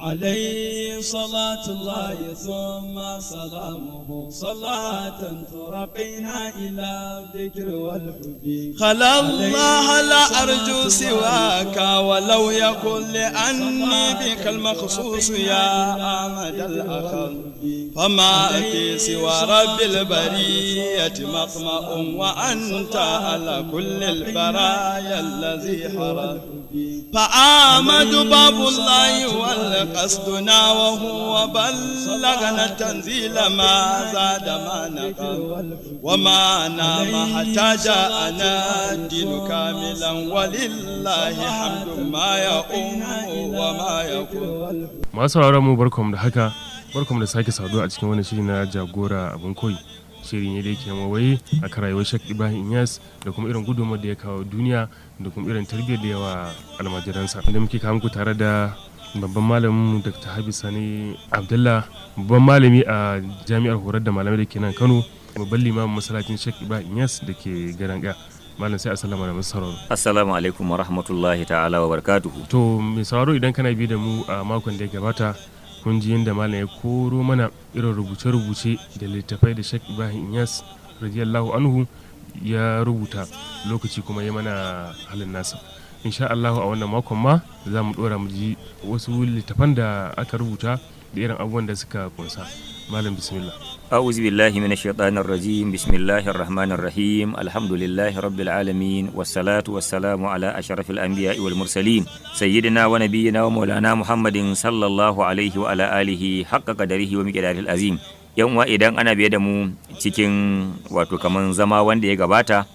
عليه صلاة الله ثم سلامه صلاة ترقينا إلى الذكر والحب. خلا الله لا أرجو سواك ولو يكن لأني بك المخصوص يا أحمد الأخل، فما في سوى رب البرية مطمع، وأنت على كل البرايا الذي حرم. فآمد باب الله والقصدنا وهو بلغنا التنزيل، ما زاد ما نقل وما نام حتى جاءنا الدين كاملا، ولله حمد ما يؤم وما يكون. Masu sauraron mu, barkamu da haka, barkamu da sake saduwa a cikin wani shiri na Jagora Abin Koyi. Shiri ne da yake wawaye a kan rayuwar Sheikh Ibrahim Inyas da kuma irin gudunmawar da ya kawo duniya da kuma irin tarbiyyar da yawa almajiransa, da muke kawo muku tare da babban malamin Dr. Habi Sani Abdullah, babban malami a Jami'ar Horar da Malamai da ke nan Kano, babban limamin masallacin Sheikh Ibrahim Inyas da ke Garin Gaya. Malam, sai a sallama da masu sauraro. Assalamu alaikum wa rahmatullahi ta'ala wa barakatuhu. To, mai sauraro, idan kana bi da mu a makon da ya gabata, kun ji yadda malam ya koro mana irin rubuce-rubuce da littattafai da Sheikh Ibrahim Inyas radiyallahu anhu ya rubuta. Lokaci kuma ya mana halin nasa. Insha Allah a wannan makon ma za mu dora mu ji wasu littattafan da aka rubuta da irin abubuwan da suka kunsa. Malam, bismillah. أعوذ بالله من الشيطان الرجيم. بسم الله الرحمن الرحيم. الحمد لله رب العالمين، والصلاة والسلام على أشرف الأنبياء والمرسلين، سيدنا ونبينا ومولانا محمد صلى الله عليه وعلى آله حق قدره ومقداره العظيم. Yan uwa, idan ana biye da mu cikin wato kaman zama wanda ya gabata,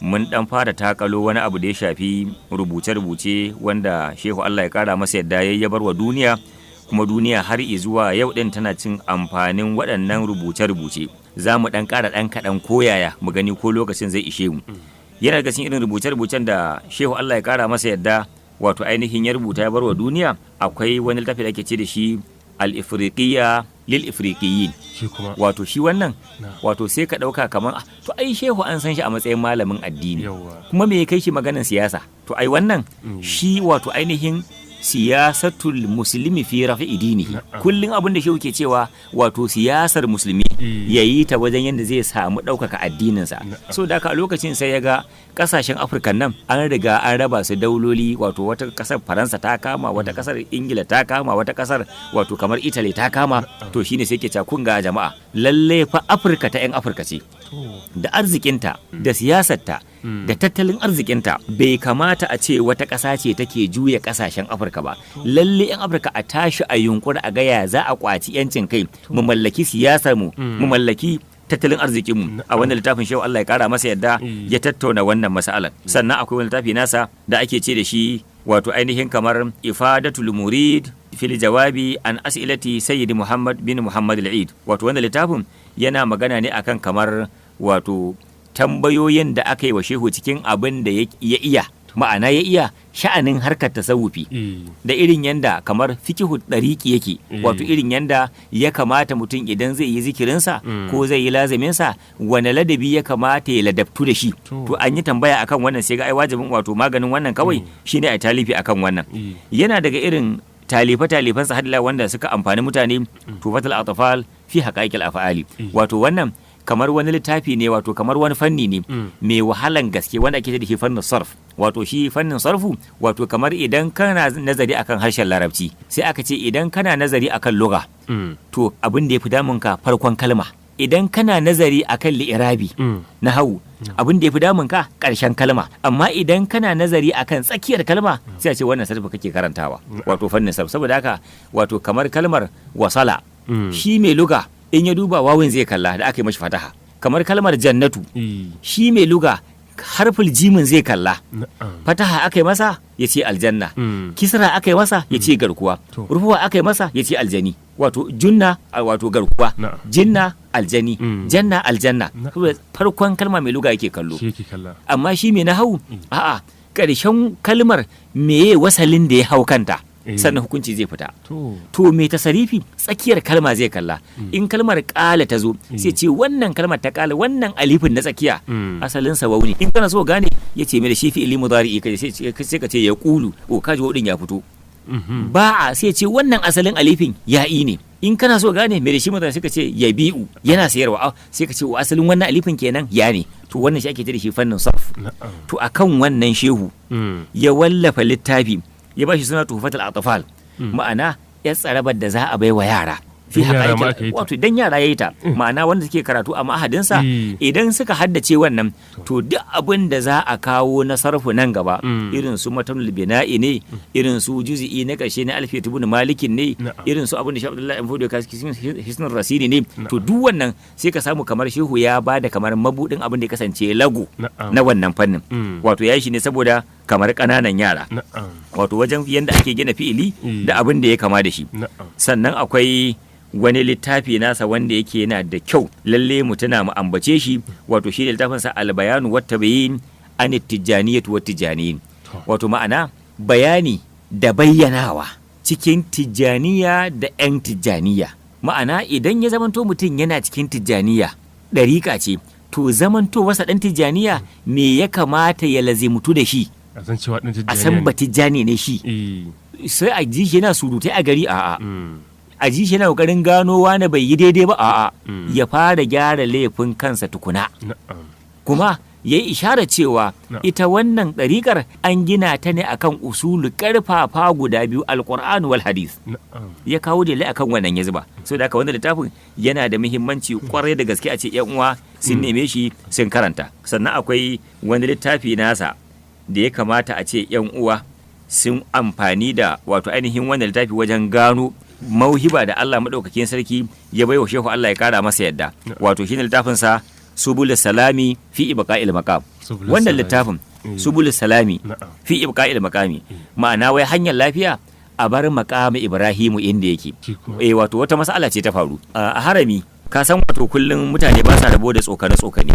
mun dan fara takalo wani abu da ya shafi rubuce-rubuce wanda Shehu, Allah ya kara masa yadda, ya bar wa duniya, kuma duniya har zuwa yau din tana cin amfanin waɗannan rubuce-rubuce. Za mu ɗan ƙara ɗan kaɗan koyaya mu gani ko lokacin zai ishe mu. Yana daga cikin irin rubuce-rubucen da Shehu, Allah ya ƙara masa yadda, wato ainihin ya rubuta ya bar wa duniya, akwai wani littafi da ake ce da shi Al-Ifriqiyya lil Ifriqiyyin. Shi kuma? Wato shi wannan Na. wato sai ka ɗauka kamar, "Ah, to ai Shehu an san shi a matsayin malamin addini, kuma me ya kai shi maganan siyasa?" To ai wannan shi wato ainihin siyasatul muslimi fi rafi'i dinihi. Kullum abin da shehu ke cewa, wato siyasar musulmi ya yi ta wajen yadda zai samu ɗaukaka addininsa. So da haka a lokacin sai ya ga ƙasashen Afirka nan an riga an raba su dauloli, wato wata ƙasar Faransa ta kama, wata ƙasar Ingila ta kama, wata ƙasar wato kamar Italy ta kama. To shine sai ke cewa, kun ga jama'a, lalle fa Afirka ta 'yan Afirka ce, da arzikinta da siyasarta da tattalin arzikinta. Bai kamata a ce wata ƙasa ce take juya ƙasashen Afirka ba. Lalle 'yan Afirka a tashi a yunkura a gaya za a kwaci 'yancin kai, mu mallaki siyasar mu, mu mallaki tattalin arzikinmu. A wannan littafin Shehu, Allah ya kara masa yadda, ya tattauna wannan masalan. Sannan akwai wani littafi nasa da ake ce da shi wato ainihin kamar Ifadatul Murid fil Jawabi an As'ilati Sayyidi Muhammad bin Muhammad al-Eid. Wato wannan littafin yana magana ne akan kamar wato tambayoyin da aka yi wa Shehu cikin abin da ya iya, ma'ana ya iya sha'anin harkar tasawufi da irin yanda kamar fikihu ɗariki yake, wato irin yanda ya kamata mutum idan zai yi zikirinsa ko zai yi laziminsa, wane ladabi ya kamata ya ladabtu da shi. To an yi tambaya akan wannan, sai ga ai wajibin wato maganin wannan kawai shine a talifi akan wannan. Yana daga irin talife talifansa hadila wanda suka amfani mutane, Tufatul Atfal fi Haqaiqil Af'ali. Wato wannan kamar wani littafi ne, wato kamar wani fanni ne mai wahalan gaske wanda ake da shi fannin sarf. Wato shi fannin sarfu, wato kamar idan kana nazari akan harshen Larabci, sai aka ce idan kana nazari akan lugha, to abin da ya fi damun ka farkon kalma. Idan kana nazari akan li'irabi, nahawu, abin da ya fi damun ka ƙarshen kalma. Amma idan kana nazari akan tsakiyar kalma, sai a ce wannan sarfa kake karantawa, wato fannin sarf. Saboda haka wato kamar kalmar wasala, shi mai luga in ya duba, wawin zai kalla da aka yi mashi fataha. Kamar kalmar jannatu, shi mai luga harfin jimin zai kalla, fataha aka yi masa ya ce aljanna, kisra aka yi masa ya ce garkuwa, rufuwa aka yi masa ya ce aljani. Wato junna wato garkuwa, jinna aljani, janna aljanna. Saboda farkon kalma mai luga yake kallo. Shi yake kalla. Amma shi mai nahawu, a'a, ƙarshen kalmar, meye wasalin da ya hau kanta, sannan hukunci zai fita. To mai tasarifi tsakiyar kalma zai kalla. In kalmar ƙala ta zo, sai ce wannan kalmar ta ƙala, wannan alifin na tsakiya asalin sa wau ne. In kana so gane, ya ce mai da shi fi'ili mudari'i, kai sai ka ce ya qulu, o kaji wau din ya fito. Ba a sai ce wannan asalin alifin ya'i ne. In kana so gane me da shi, mutane suka ce yabi'u, yana sayarwa, sai ka ce wa asalin wannan alifin kenan ya ne. To wannan shi ake ce da shi fannin sarf. To akan wannan shehu ya wallafa littafi, ya ba shi suna Tuhfatul Atfal, ma'ana ya tsarabar da za a bai wa yara fi haƙaƙi, wato dan yara yayi ta, ma'ana wanda suke karatu a ma'ahadinsa, idan suka haddace wannan, to duk abin da za a kawo na sarfu nan gaba, irin su matanul bina'i ne, irin su juz'i na ƙarshe na Alfi ibn Malikin ne, irin su abin da Shehu Abdullahi Fodio Hisnul Rasini ne, to duk wannan sai ka samu kamar shehu ya bada kamar mabudin abin da ya kasance lagu na wannan fannin. Wato ya shi ne saboda kamar ƙananan yara, wato wajen yanda ake gina fi'ili da abin da ya kama da shi. Sannan akwai wani littafi nasa wanda yake yana da kyau lalle mu tuna mu ambace shi, wato shi ne littafin sa Albayanu wat Tabayin an Tijaniyatu wat Tijaniyin, wato ma'ana bayani da bayyanawa cikin Tijaniya da yan Tijaniya. Ma'ana idan ya zamanto mutum yana cikin Tijaniya, ɗariƙa ce, to zamanto wasa ɗan Tijaniya me ya kamata ya lazimtu da shi? A san cewa ɗan A san ba Tijani ne shi. Sai a ji shi yana surutai a gari? A'a. A ji shi yana kokarin gano wani bai yi daidai ba? A'a, ya fara gyara laifin kansa tukuna. Kuma ya yi isharar cewa ita wannan ɗariƙar an gina ta ne akan usulu ƙarfafa guda biyu, Alƙur'an wal Hadith. Ya kawo dalilai akan wannan ya zuba. So da haka wannan littafin yana da muhimmanci kwarai da gaske a ce yan uwa sun neme shi sun karanta. Sannan akwai wani littafi nasa da ya kamata a ce yan uwa sun amfani da wato ainihin wannan littafi wajen gano mauhiba da Allah maɗaukakin sarki ya baiwa shehu, Allah ya kara masa yadda, wato shine littafin sa Subul Salami fi Ibqa'il Maqam. Wannan littafin Subul Salami fi Ibqa'il Maqami, ma'ana wai hanyar lafiya a bar maqami Ibrahimu inda yake. Eh, wato wata mas'ala ce ta faru a harami. Ka san wato kullum mutane ba sa rabo da tsokane tsokane,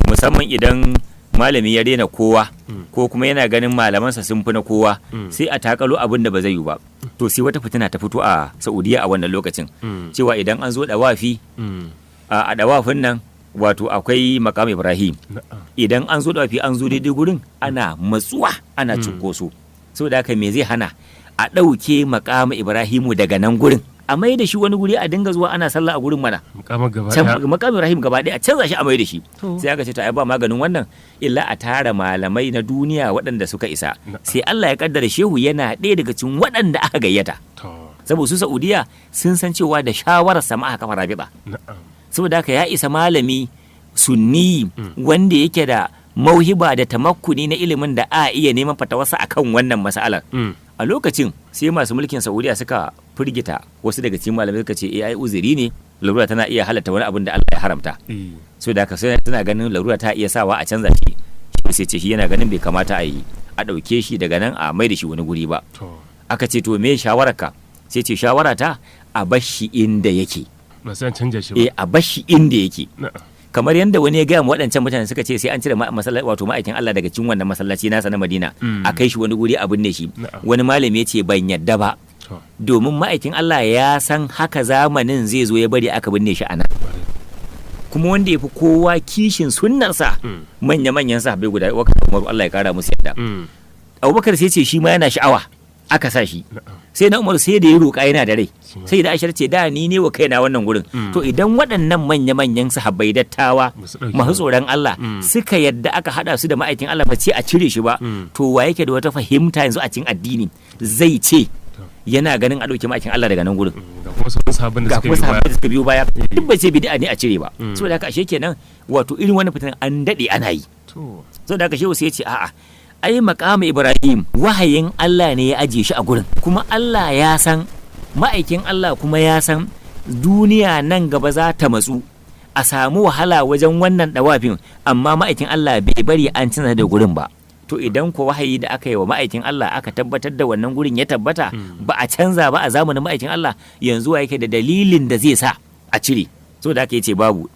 musamman idan malami ya rena kowa ko kuma yana ganin malamansa sun fi na kowa, sai a takalo abin da ba zai yi ba. To sai wata fitina ta fito a Saudiya a wannan lokacin cewa idan an zo dawafi, a dawafin nan wato akwai Makam Ibrahim, idan an zo dawafi an zo daidai gurin ana matsuwa, ana cunkoso. Saboda haka me zai hana a ɗauke Makam Ibrahimu daga nan gurin, a mai da shi wani guri, a dinga zuwa ana sallah a gurin mana? Makam Ibrahim gaba ɗaya a canza shi a mai da shi. Sai aka ce to ai ba maganin wannan illa a tara malamai na duniya waɗanda suka isa. Sai Allah ya kaddara shehu yana ɗaya daga cikin waɗanda aka gayyata, saboda su Saudiya sun san cewa da shawarar sama aka kafa Rabita. Saboda haka ya isa malami sunni wanda yake da mauhiba da tamakkuni na ilimin da a iya neman fatawarsa akan wannan mas'alar. A lokacin sai masu mulkin Saudiya suka firgita wasu daga cikin malamai, suka ce eh, ai uzuri ne, larura tana iya halatta wani abin da Allah ya haramta. So da haka suna ganin larura ta iya sawa a canza shi. Sai ce shi yana ganin bai kamata a yi a ɗauke shi daga nan a mai da shi wani guri ba. Aka ce to me shawararka? Sai ce shawarata a bar shi inda yake. Ba sai an canja shi ba. Eh, a bar shi inda yake. Kamar yadda wani ya gaya ma waɗancan mutane, suka ce sai an cire masallaci, wato ma'aikin Allah, daga cikin wannan masallaci nasa na Madina, a kai shi wani guri a binne shi. Wani malami ya ce ban yadda ba, domin ma'aikin Allah ya san haka zamanin zai zo, ya bari aka binne shi a nan. Kuma wanda ya fi kowa kishin sunnarsa, manya-manyan sahabbai guda uku, Umaru, Allah ya kara musu yadda, Abubakar sai ce shi ma yana sha'awa, aka sa shi. Sai na Umar sai da ya roƙa yana da rai. Sai da Aisha ce da ni ne wa kaina wannan gurin. To idan waɗannan manya-manyan sahabbai dattawa masu tsoron Allah suka yadda aka hada su da ma'aikin Allah, ba ce a cire shi ba, to wa yake da wata fahimta yanzu a cikin addini zai ce yana ganin a ɗauki ma'aikin Allah daga nan gurin? Ga kuma sauran sahabban da suka biyo baya, duk ba ce bid'a ne a cire ba. Saboda haka ashe kenan wato irin wannan fitan an dade ana yi. Saboda haka shehu sai ya ce a'a, ai Makamu Ibrahim wahayin Allah ne ya ajiye shi a gurin, kuma Allah ya san, ma'aikin Allah kuma ya san duniya nan gaba za ta matsu, a samu wahala wajen wannan dawafin, amma ma'aikin Allah bai bari an canza da gurin ba. To idan ko wahayi da aka yi wa ma'aikin Allah aka tabbatar da wannan gurin ya tabbata, ba a canza ba a zamanin ma'aikin Allah, yanzu wa yake da dalilin da zai sa a cire? So da aka yace babu.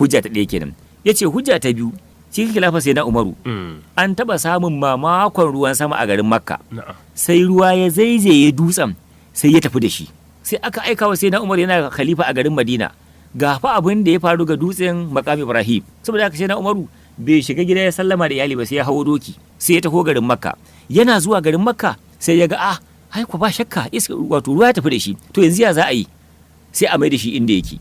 Hujja ta ɗaya kenan. Yace hujja ta biyu, cikin khilafa sai na Umaru an taba samun mamakon ruwan sama a garin Makka, sai ruwa ya zaizaye dutsen, sai ya tafi da shi. Sai aka aika wa sai na Umar, yana khalifa a garin Madina, ga fa abin da ya faru ga dutsen Makam Ibrahim. Saboda haka sai na Umaru bai shiga gida ya sallama da iyali ba, sai ya hawo doki sai ya taho garin Makka. Yana zuwa garin Makka sai ya ga Ai ko ba shakka iska, wato ruwa ya tafi da shi. To yanzu ya za a yi? Sai a mai da shi inda yake.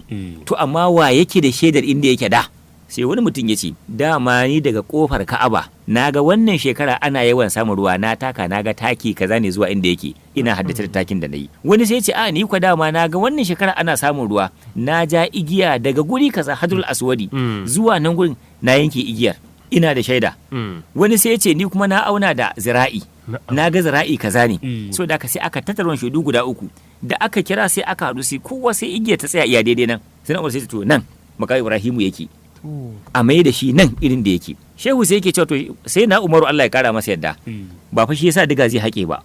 To amma wa yake da shaidar inda yake da? Sai wani mutum ya ce, dama ni daga kofar Ka'aba na ga wannan shekara ana yawan samun ruwa, na taka na ga taki kaza ne zuwa inda yake, ina haddace da takin da na yi. Wani sai ya ce, a ni kwa dama na ga wannan shekara ana samun ruwa, na ja igiya daga guri kaza, Hadrul Aswadi, zuwa nan gurin, na yanke igiyar, ina da shaida. Wani sai ya ce, ni kuma na auna da zira'i, na ga zira'i kaza ne. So da aka sai aka tattara wani shaidu guda uku da aka kira, sai aka haɗu, sai kowa sai igiyar ta tsaya iya daidai nan. Sai na Umar sai ce, to nan makamin Ibrahimu yake, a mai da shi nan irin da yake. Shehu sai yake cewa, to sai na Umaru, Allah ya kara masa yadda, ba fa shi yasa diga zai haƙe ba,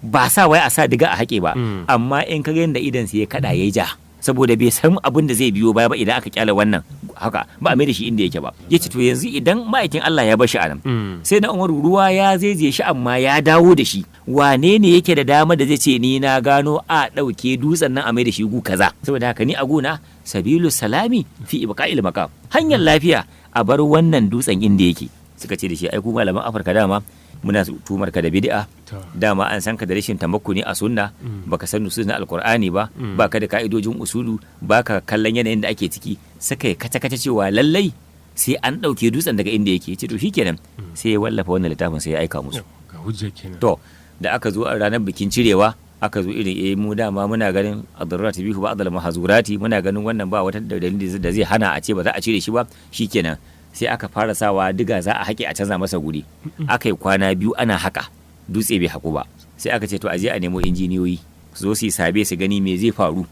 ba sa wai a sa diga a haƙe ba, amma in ka ga yanda idan sai ya kada ya ja, saboda bai san abin da zai biyo baya ba idan aka kyale wannan haka ba a mai da shi inda yake ba. Yace to yanzu idan ma'aikin Allah ya bar shi a nan, sai na Umaru ruwa ya zaizaye shi amma ya dawo da shi, wane ne yake da dama da zai ce ni na gano a ɗauke dutsen nan a mai da shi gu kaza? Saboda haka ni a guna, sabilu salami fi ibqa'il maqam, hanyar lafiya a bar wannan dutsen inda yake. Suka ce da shi, ai ku malaman Afirka dama muna tumar ka da bid'a, dama an san ka da rashin tamakkuni a sunna, baka san nusus na Alqur'ani ba, baka da ka'idojin usulu, baka kallon yanayin da ake ciki. Suka yi kace kace cewa lallai sai an ɗauke dutsen daga inda yake. Ce to shikenan, sai ya wallafa wannan littafin, sai ya aika musu. Ga hujja kenan. To da aka zo a ranar bikin cirewa, aka zo irin, eh mu dama muna ganin adarurati bihu ba adal mahazurati, muna ganin wannan ba wata dalili da zai hana a ce ba za a cire shi ba. Shikenan, sai aka fara sawa diga za a haƙe a canza masa guri. Aka yi kwana 2 ana haƙa, dutse bai haƙu ba. Sai aka ce to a je a nemo injiniyoyi su zo su yi sabe su gani me zai faru,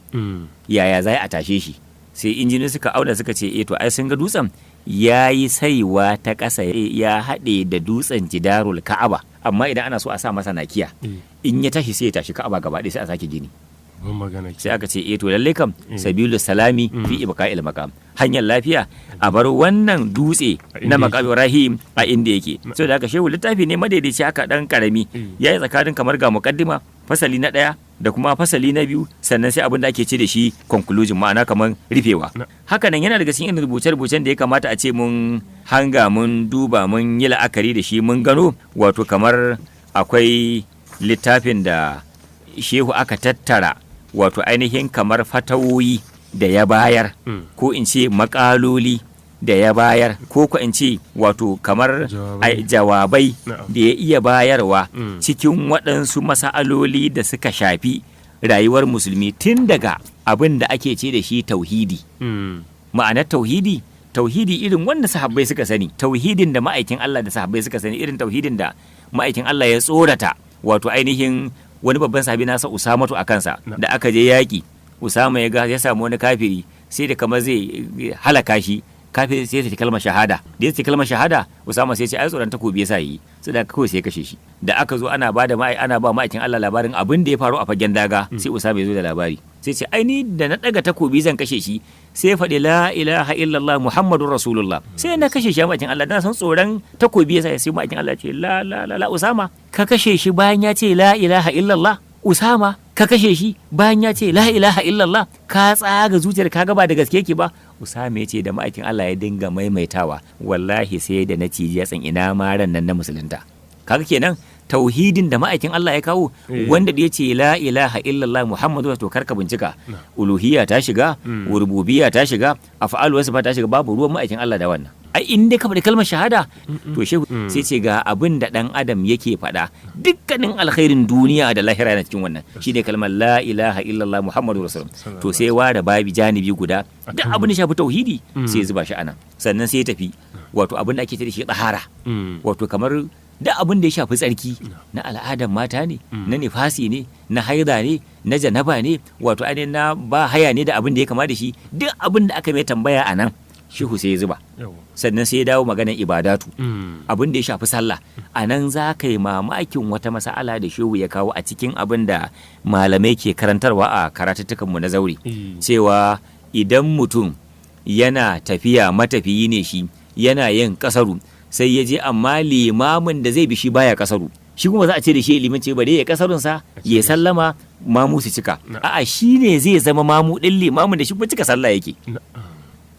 yaya za a tashe shi. Sai injiniyoyi suka auna, suka ce eh to ai sun ga dutsen ya yi saiwa ta ƙasa, ya haɗe da dutsen jidarul Ka'aba, amma idan ana so a sa masa nakiya, in ya tashi sai ya tashi Ka'aba gaba ɗaya, sai a sake gini. Ban magana. Sai aka ce eh to lalle kam, sabilu salami fi ibqa'il maqam, hanyar lafiya a bar wannan dutse na maqam Ibrahim a inda yake. So da haka shehu littafi ne madaidaici haka, dan karami, yayi tsakanin kamar ga muqaddima, fasali na ɗaya da kuma fasali na biyu, sannan sai abin da ake ce da shi conclusion, ma'ana kamar rufewa. Haka nan yana daga cikin irin rubuce-rubucen da ya kamata a ce mun hanga, mun duba, mun yi la'akari da shi, mun gano. Wato kamar akwai littafin da shehu aka tattara, wato ainihin kamar fatawoyi da ya bayar, ko in ce makaloli da ya bayar, ko in ce wato kamar jawabai da ya iya bayarwa cikin waɗansu mas'aloli da suka shafi rayuwar musulmi, tun daga abin da ake ce da shi tauhidi. Ma'anar tauhidi, tauhidi irin wanda sahabbai suka sani, tauhidin da ma'aikin Allah da sahabbai suka sani, irin tauhidin da ma'aikin Allah ya tsorata wato ainihin wani babban sahabi nasa Usamatu a kansa. Da aka je yaƙi, Usama ya ga ya samu wani kafiri, sai da kamar zai halaka shi, kafiri sai ya saki kalmar shahada. Da ya saki kalmar shahada, Usama sai ya ce ai tsoron takobi ya sa yi, sai da kawai sai ya kashe shi. Da aka zo ana ba da ana ba ma'aikin Allah labarin abin da ya faru a fagen daga, sai Usama ya zo da labari, sai ce ai ni da na daga takobi zan kashe shi, sai ya faɗi la ilaha illallah Muhammadur Rasulullah, sai na kashe shi. Ma'aikin Allah, na san tsoron takobi ya sa. Sai ma'aikin Allah ce, la la la la, Usama, ka kashe shi bayan ya ce la ilaha illallah. Usama, ka kashe shi bayan ya ce la ilaha illallah, ka tsaga zuciyar ka ga ba da gaske yake ba. Usama ya ce da ma'aikin Allah ya dinga maimaitawa, wallahi sai da na ciji yatsan, ina ma ran nan na musulunta. Kaga kenan tauhidin da ma'aikin Allah ya kawo, wanda da ya ce la ilaha illallah Muhammadu, to karka bincika, uluhiyya ta shiga, rububiyya ta shiga, af'alu wasu ta shiga, babu ruwan ma'aikin Allah da wannan. Ai in dai ka faɗi kalmar shahada, to shehu sai ce ga abin da ɗan adam yake faɗa, dukkanin alkhairin duniya da lahira yana cikin wannan, shine kalmar la ilaha illallah Muhammadu rasulullah. To sai ware babi janibi guda, duk abin da shafi tauhidi sai ya zuba shi anan. Sannan sai ya tafi wato abin da ake ce da shi tsahara, wato kamar duk abin da ya shafi tsarki na al'adar mata ne, na nifasi ne, na haida ne, na janaba ne, wato ainihin na ba haya ne, da abin da ya kama da shi, duk abin da aka mai tambaya a nan shehu sai ya zuba. Sannan sai ya dawo maganar ibadatu, abin da ya shafi sallah. A nan za ka yi mamakin wata mas'ala da shehu ya kawo a cikin abin da malamai ke karantarwa a karatuttukanmu na zaure, cewa idan mutum yana tafiya, matafiyi ne shi, yana yin kasaru, sai ya je amma limamin da zai bi shi baya kasaru, shi kuma za a ce da shi limanci ba dai ya kasarunsa ya sallama, mamu su cika. A'a, shi ne zai zama mamu din limamin da shi kuma cika sallah yake.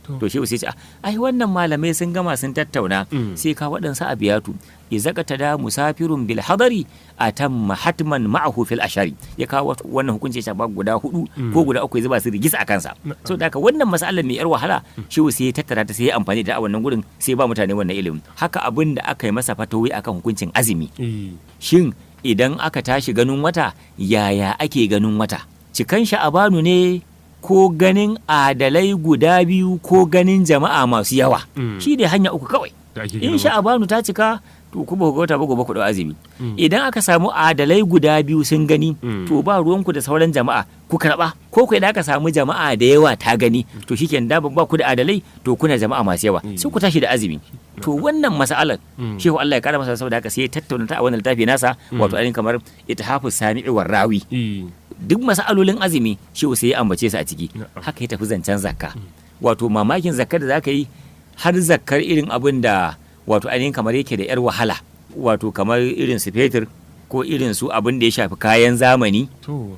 To shehu sai ce, ai wannan malamai sun gama sun tattauna. Sai ka waɗansu abiyatu, izaka da musafirun bil hadari atamma hatman ma'ahu fil ashari. Ya kawo wannan hukunci ya shafa guda hudu ko guda uku, ya zuba su rigis a kansa. So da haka wannan mas'alar mai yar wahala, shehu sai ya tattara ta, sai ya amfani da a wannan gurin, sai ba mutane wannan ilimin. Haka abin da aka yi masa fatawi akan hukuncin azumi. Shin idan aka tashi ganin wata, yaya ake ganin wata? Cikan sha'abanu ne ko ganin adalai guda biyu ko ganin jama'a masu yawa? Shi ne hanya uku kawai. In sha'abanu ta cika, to ku ba wata ba, gobe ku dau azumi. Idan aka samu adalai guda biyu sun gani, to ba ruwanku da sauran jama'a, ku karba. Ko ku idan aka samu jama'a da yawa ta gani, to shikenan, da ba ku da adalai, to kuna jama'a masu yawa, sai ku tashi da azumi. To wannan mas'alar, shehu Allah ya kara masa, saboda haka sai ya tattauna ta a wannan littafi nasa, wato ainihin kamar Ithafu Sami'i war Rawi. Duk mas'alolin azumi shehu sai ya ambace su a ciki. Haka ya tafi zancen zakka. Wato mamakin zakka da zaka yi, har zakkar irin abin da wato ainihin kamar yake da yar wahala, wato kamar irin su fetur ko irin su abin da ya shafi kayan zamani,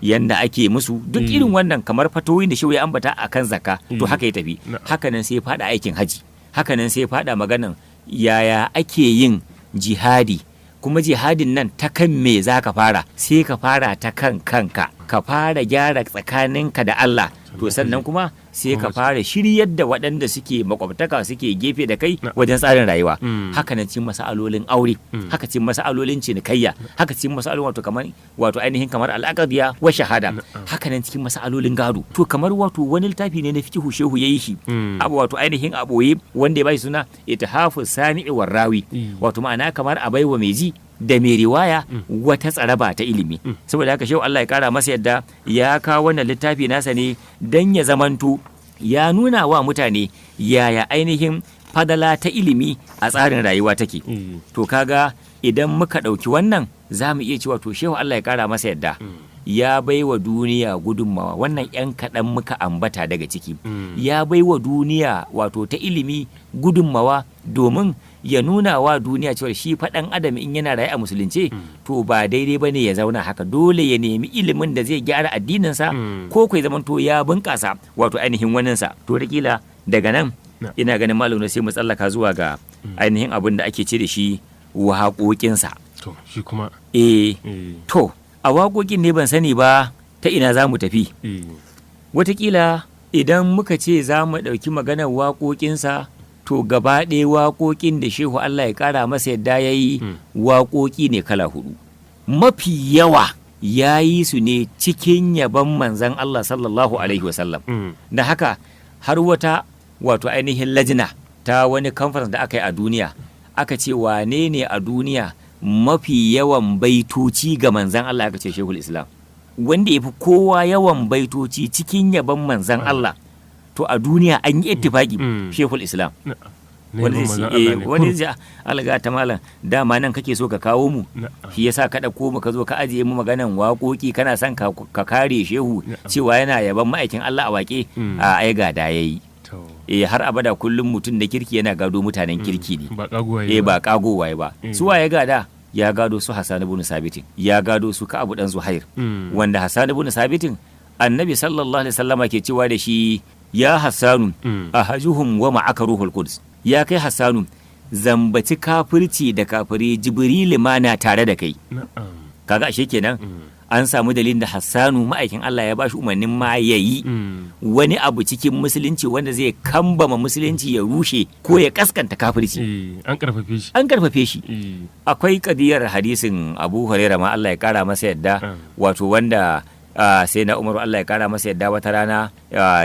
yanda ake musu duk irin wannan kamar fatoyin da shehu ya ambata akan zakka. To haka ya tafi. Haka nan sai ya fada aikin haji. Haka nan sai ya fada maganan yaya ake yin jihadi, kuma jihadin nan ta kan me za ka fara? Sai ka fara ta kan kanka, ka fara gyara tsakaninka da Allah, to sannan kuma sai ka fara shiryar da waɗanda suke makwabtaka, suke gefe da kai wajen tsarin rayuwa. Haka nan cin masalolin aure, haka cin masalolin cinikayya, haka cin masalolin wato kamar wato ainihin kamar al'aqdiya wa shahada, haka nan cikin masalolin gado. To kamar wato wani littafi ne na fiqhu shehu yayi shi abu wato ainihin a boye, wanda ya bai suna Ithafu Sami'i war Rawi, wato ma'ana kamar a baiwa mai ji da mai riwaya wata tsaraba ta ilimi. Saboda haka shehu Allah ya kara masa yadda ya kawo wannan littafi nasa ne dan ya zamanto ya nuna wa mutane yaya ainihin fadala ta ilimi a tsarin rayuwa take. To kaga idan muka ɗauki wannan, za mu iya cewa to shehu Allah ya kara masa yadda ya bai wa duniya gudunmawa. Wannan 'yan kaɗan muka ambata daga ciki. Ya bai wa duniya wato ta ilimi gudunmawa domin ya nuna wa duniya cewa shi faɗan adam in yana raye a musulunce, to ba daidai ba ne ya zauna haka, dole ya nemi ilimin da zai gyara addininsa ko kai zamanto ya bunƙasa wato ainihin waninsa. To kila daga nan ina ganin malam sai mu tsallaka zuwa ga ainihin abin da ake ce da shi waƙoƙinsa. To shi kuma? Eh, to a waƙoƙin ne ban sani ba ta ina za mu tafi. Wataƙila idan muka ce za mu ɗauki maganar waƙoƙinsa, to gaba ɗaya waƙoƙin da shehu Allah ya ƙara masa yadda ya yi, waƙoƙi ne kala hudu. Mafi yawa ya yi su ne cikin yaban manzan Allah sallallahu alaihi wasallam. Da haka har wata wato ainihin lajina ta wani conference da aka yi a duniya, aka ce wane ne a duniya mafi yawan baitoci ga manzan Allah, aka ce Shehul Islam, wanda ya fi kowa yawan baitoci cikin yaban manzan Allah. To a duniya an yi ittifaki, Shehul Islam. Wani zai alga ta malam, dama nan kake so ka kawo mu, shi yasa ka ɗauko mu ka zo ka ajiye mu maganan waƙoƙi, kana son ka kare shehu cewa yana yaban ma'aikin Allah a waƙe. A ai ga da yayi. Eh, har abada kullum mutum da kirki yana gado mutanen kirki ne. Ba kagowa. Eh, ba kagowa ba. Su waye gada? Ya gado su Hassan ibn Sabitin, ya gado su Ka'ab dan Zuhair, wanda Hassan ibn Sabitin Annabi sallallahu alaihi wasallama ke cewa da shi, "Ya Hassanu, ahajuhum wa ma'aka ruhul quds." Ya kai Hassanu, zambaci kafirci da kafiri, Jibrilu ma na tare da kai. Kaga ashe kenan an samu dalilin da Hassanu ma'aikin Allah ya bashi umarnin ma yayi wani abu cikin musulunci wanda zai kambama musulunci, ya rushe ko ya kaskanta kafirci. An karfafe shi. An karfafe shi. Akwai kadiyar hadisin Abu Hurairah ma, Allah ya kara masa yadda, wato wanda sai na Umaru Allah ya kara masa yadda wata rana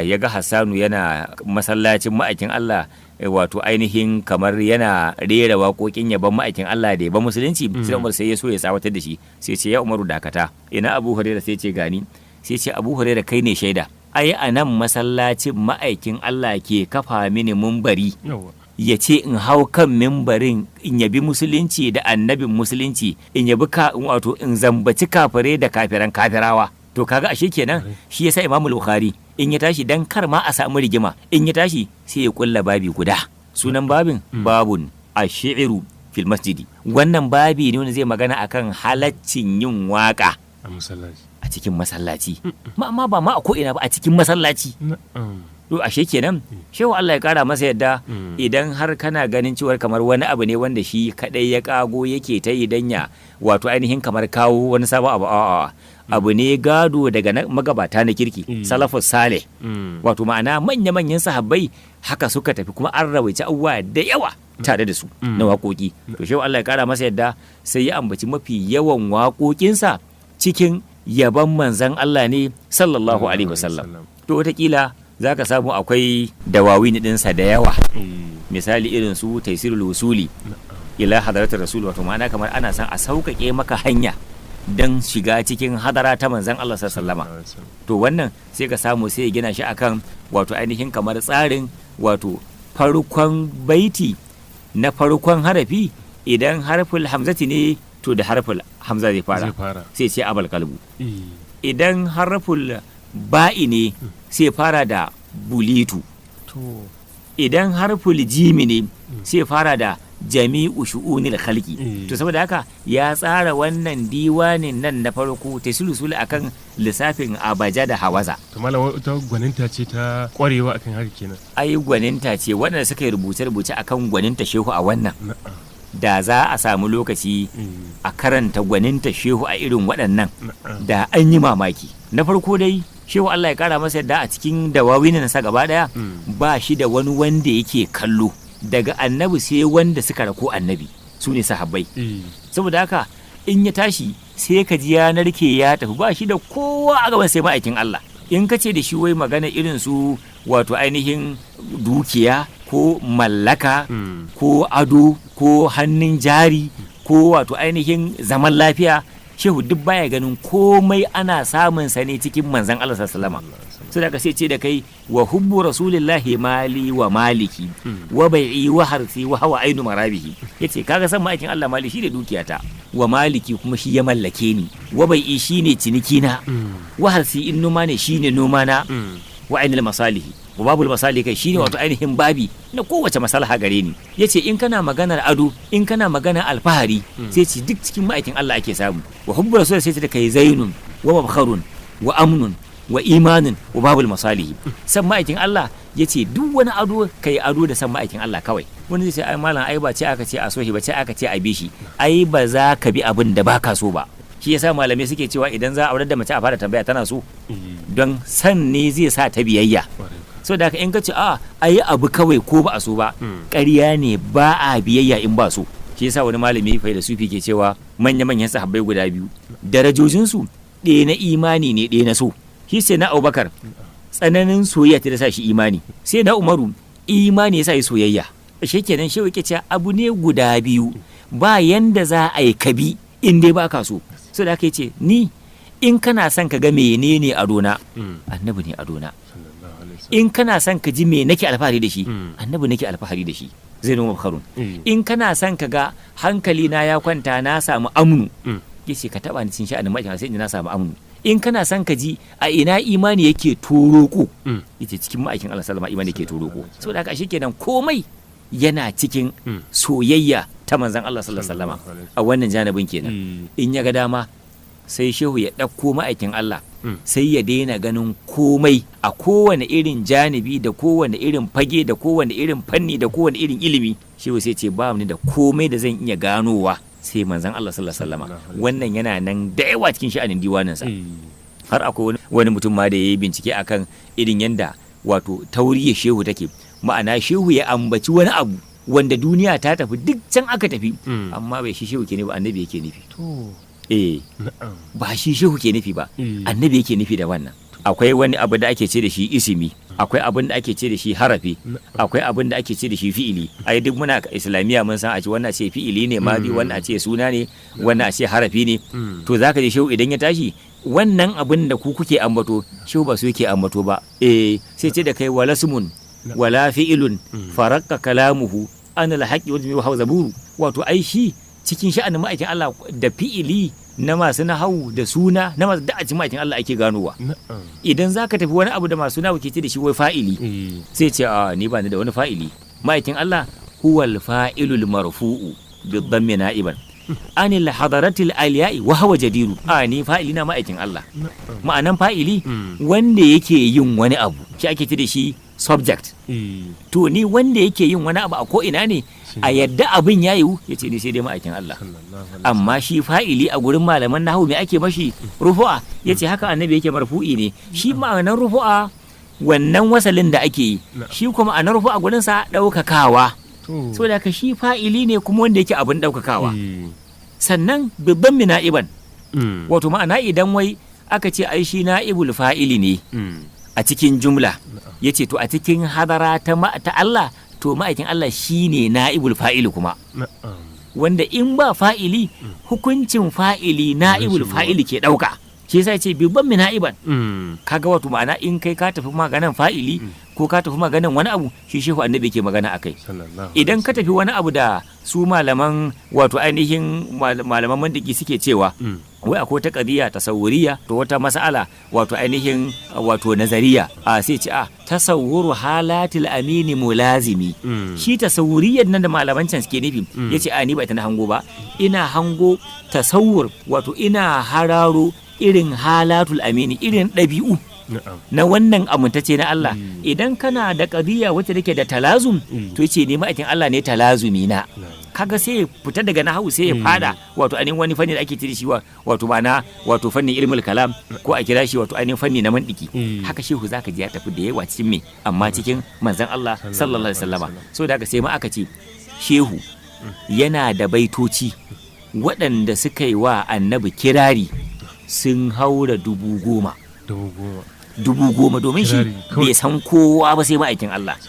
ya ga Hassanu yana masallacin ma'aikin Allah, wato ainihin kamar yana rera waƙoƙin yaban ma'aikin Allah da yaban musulunci. Sai Umar sai ya so ya tsawatar da shi, sai ce, "Ya Umaru, dakata, ina Abu Hurairah?" Sai ce, "Gani." Sai ce, "Abu Hurairah kai ne shaida, ai a nan masallacin ma'aikin Allah ke kafa mini mumbari, ya ce in hau kan mimbarin in yabi musulunci da annabin musulunci, in yabi ka wato in zambaci kafirai da kafiran kafirawa." To kaga ashe kenan shi yasa Imam Bukhari in ya tashi, dan kar ma a samu rigima, in ya tashi sai ya kulla babi guda, sunan babin "Babun ashi'ru fil masjidi". Wannan babi ne wanda zai magana akan halaccin yin waka a masallaci, a cikin masallaci, ma amma ba ma a ko ina ba, a cikin masallaci. To ashe kenan shehu Allah ya kara masa yadda, idan har kana ganin cewar kamar wani abu ne wanda shi kadai ya kago yake ta yi dan ya wato ainihin kamar kawo wani sabon abu, a'a, abu ne gado daga magabata na kirki, salafus salih, wato ma'ana manya-manyan sahabbai haka suka tafi, kuma an rawaici abubuwa da yawa tare da su na waƙoƙi. To shehu Allah ya kara masa yadda sai ya ambaci mafi yawan waƙoƙinsa cikin yaban manzan Allah ne sallallahu alaihi wasallam. To wataƙila za ka samu akwai dawawin ɗinsa da yawa, misali irin su Taisirul Wusuli ila Hadaratar Rasul, wato ma'ana kamar ana son a sauƙaƙe maka hanya don shiga cikin hadara ta manzan Allah sallama. To wannan sai ka samu sai ya gina shi akan wato ainihin kamar tsarin wato farkon baiti na farkon harafi, idan harful hamzati ne to da harful hamza zai fara, sai ce abal kalbu. Idan harful ba'i ne sai fara da bulitu. Idan harful jimi ne sai fara da jami'u shu'unil khalqi. To saboda haka ya tsara wannan diwanin nan na farko ta sulusul akan lissafin abaja da hawaza. To malam, wata gwaninta ce ta kwarewa akan haka kenan. Ai gwaninta ce, waɗanda suka yi rubuce-rubuce akan gwaninta shehu a wannan, da za a samu lokaci a karanta gwaninta shehu a irin waɗannan, da an yi mamaki. Na farko dai shehu Allah ya kara masa yadda a cikin dawawinin sa gaba daya ba shi da wani wanda yake kallo daga annabi sai wanda suka rako annabi, su ne sahabbai. Saboda haka in ya tashi sai ka ji ya narke ya tafi, ba shi da kowa a gaban sai ma'aikin Allah. In ka ce da shi wai magana irin su wato ainihin dukiya ko mallaka ko ado ko hannun jari ko wato ainihin zaman lafiya, shehu duk baya ganin komai, ana samun sa ne cikin manzon Allah sallama. Sai da sai ce da kai wa hubbu rasulillahi mali wa maliki wa bai'i wa harsi wa hawa ainu marabihi. Yace kaga san ma'aikin Allah mali shi da dukiyata, wa maliki kuma shi ya mallake ni, wa bai'i shine ciniki na, wa harsi in noma ne shine noma na, wa ainul masalihi wa babul masalihi kai shine wato ainihin babi na kowace maslaha gare ni. Yace in kana maganar ado, in kana maganar alfahari, sai ce duk cikin ma'aikin Allah ake samu. Wa hubbu rasul sai ce da kai zainun wa mabkharun wa amnun wa imanin wa babul masalihi. San ma'aikin Allah, ya ce duk wani ado kai ado da san ma'aikin Allah kawai. Wani zai ce ai malam, ai ba ce aka ce a so shi ba, ce aka ce a bi shi. Ai ba za ka bi abin da baka so ba. Shi yasa malamai suke cewa idan za a aurar da mace a fara tambaya tana so, don san ne zai sa ta biyayya. So da haka in ka ce a ayi abu kawai ko ba a so ba, ƙarya ne, ba a biyayya in ba so. Shi yasa wani malami sufi ke cewa manya-manyan sahabbai guda biyu darajojinsu ɗaya na imani ne, ɗaya na so. Shi sai na Abubakar tsananin soyayya ta sa shi imani, sai na Umaru imani ya sa yi soyayya. Shi kenan shi yake cewa abu ne guda biyu, ba yanda za a yi kabi in dai ba ka so. So da aka ce ni in kana son ka ga menene adona, annabi ne adona. In kana son ka ji me nake alfahari da shi, annabi nake alfahari da shi, zai noma harun. In kana son ka ga hankali na ya kwanta na samu amnu, yace ka taba ni cin sha'anin ma'aikin sai in na samu amnu. In kana son ka ji a ina imani yake toroko, yace cikin ma'aikin Allah sallama imani yake toroko. Saboda haka kenan komai yana cikin soyayya ta manzon Allah sallallahu alaihi wasallama a wannan janibin kenan. In ya ga dama sai shehu ya ɗauko ma'aikin Allah, sai ya daina ganin komai a kowane irin janibi da kowane irin fage da kowane irin fanni da kowane irin ilimi. Shehu sai ce ba ni da komai da zan iya ganowa sai manzon Allah sallallahu alaihi wasallama. Wannan yana nan da yawa cikin sha'anin diwaninsa. Har akwai wani mutum ma da ya yi bincike akan irin yanda wato tauriyar shehu take, ma'ana shehu ya ambaci wani abu wanda duniya ta tafi duk can aka tafi, amma bai shi shehu ke nufi ba, annabi yake nufi. Eh, ba shi shehu ke nufi ba, annabi yake nufi da wannan. Akwai wani abu da ake ce da shi isimi, akwai abin da ake ce da shi harafi, akwai abin da ake ce da shi fi'ili. Ai duk muna islamiyya mun san a ce wannan a ce fi'ili ne madi, wannan a ce suna ne, wannan a ce harafi ne. To zaka je shehu idan ya tashi wannan abin da ku kuke ambato, shehu ba su yake ambato ba. Eh, sai ce da kai walasmun wala fi'ilun faraqqa kalamuhu ana alhaqi wa zaburu. Wato ai shi cikin sha'anin ma'aikin Allah da fi'ili na masu nahawu da suna na masu da a cikin ma'aikin Allah ake ganowa. Idan za ka tafi wani abu da masu nahawu ke ce da shi wai fa'ili, sai ce a ni ba ni da wani fa'ili, ma'aikin Allah huwal fa'ilul marfu'u bi dhammi na'iban anil hadaratil aliya'i wa huwa jadiru. A ni fa'ili na ma'aikin Allah. Ma'anan fa'ili wanda yake yin wani abu, shi ake ce da shi subject. To ni wanda yake yin wani abu a ko ina ne a yadda abin ya yiwu, yace ni sai dai ma'aikin Allah. Amma shi fa'ili a gurin malaman nahawu me ake mashi? Rufu'a. Yace haka annabi yake marfu'i ne. Shi ma'anar rufu'a wannan wasalin da ake yi, shi kuma ma'anar rufu'a gurin sa ɗaukakawa. Saboda haka shi fa'ili ne kuma wanda yake abin ɗaukakawa. Sannan babban mina'iban, wato ma'ana idan wai aka ce ai shi na'ibul fa'ili ne a cikin jumla, yace to a cikin hadara ta Allah, to ma'aikin Allah shine na'ibul fa'ili kuma, wanda in ba fa'ili hukuncin fa'ili na'ibul fa'ili ke ɗauka. Shi yasa yace babban mina'iban. Kaga wato ma'ana in kai ka tafi maganan fa'ili ko ka tafi maganan wani abu, shi shehu annabi ke magana akai. Idan ka tafi wani abu da su malaman wato ainihin malaman mandiki suke cewa wai akwai wata qadiya tasawuriya, to wata mas'ala wato ainihin wato nazariya, a sai ce a tasawuru halatil amini mulazimi. Shi tasawuriyar nan da malaman can suke nufi, yace a ni ba ita na hango ba, ina hango tasawur, wato ina hararo irin halatul amini, irin ɗabi'u na wannan amintacce na Allah. Idan kana da ƙadiyya wacce take da talazum, to yace ne ma'aikin Allah ne talazumi na. Kaga sai ya fita daga nahawu sai ya fada wato ainihin wani fanni da ake cire shi wato ma'ana wato fannin ilmul kalam, ko a kira shi wato ainihin fanni na mantiki. Haka shehu zaka ji ya tafi da yawa cikin me, amma cikin manzon Allah sallallahu alaihi wasallama. So da haka sai ma aka ce shehu yana da baitoci waɗanda suka yi wa annabi kirari sun haura 10,000. 10,000. 10,000, domin shi bai san kowa ba sai ma'aikin Allah.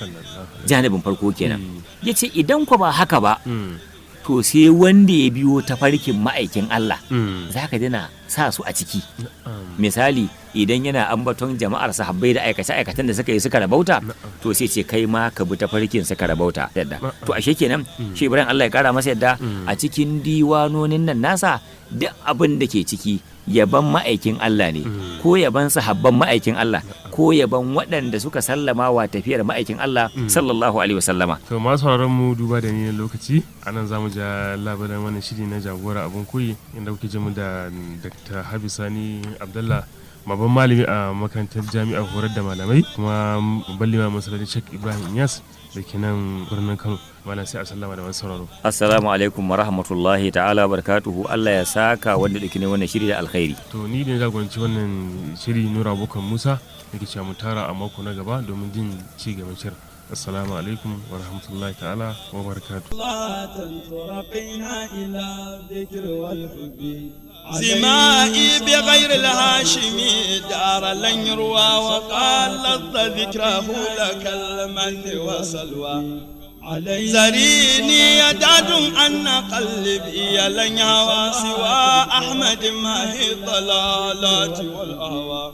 Janibin farko kenan. Ya ce idan ko ba haka ba, to sai wanda ya biyo tafarkin ma'aikin Allah za ka dina sa su a ciki. Misali idan yana ambaton jama'ar sahabbai da aikace-aikacen da suka yi suka rabauta, to sai ce kai ma ka bi tafarkin suka rabauta yadda. To ashe kenan shi Ibrahim Allah ya kara masa yadda, a cikin diwanonin nan nasa duk abin da ke ciki yaban ma'aikin Allah ne, ko yaban sahabban ma'aikin Allah, ko yaban waɗanda suka sallama wa tafiyar ma'aikin Allah sallallahu alaihi wasallama. To masu sauraron mu, duba da ni lokaci, anan zamu ja labaran wannan shiri na jagora abun koyi, inda kuke jin mu da Dr. Habisani Abdullah, babban malami a makarantar jami'ar horar da malamai kuma babban limamin masallacin Sheikh Ibrahim Inyas da ke nan birnin Kano. Malam, sai a sallama da masu sauraro. Assalamu alaikum wa rahmatullahi ta'ala barakatuhu. Allah ya saka wanda dake ne wannan shiri da alkhairi. To ni da jagoranci wannan shiri, Nura Abokan Musa, nake cewa mu tara a mako na gaba domin jin ci gaban shirin. Assalamu alaikum wa rahmatullahi ta'ala wa barakatuh. سمائي بغير الهاشمي دار لن يروى، وقال لظ ذكره لك المن وسلوى. زريني يداد أن قلبي لن يهوى سوى أحمد ما هي الضلالات والأهوى.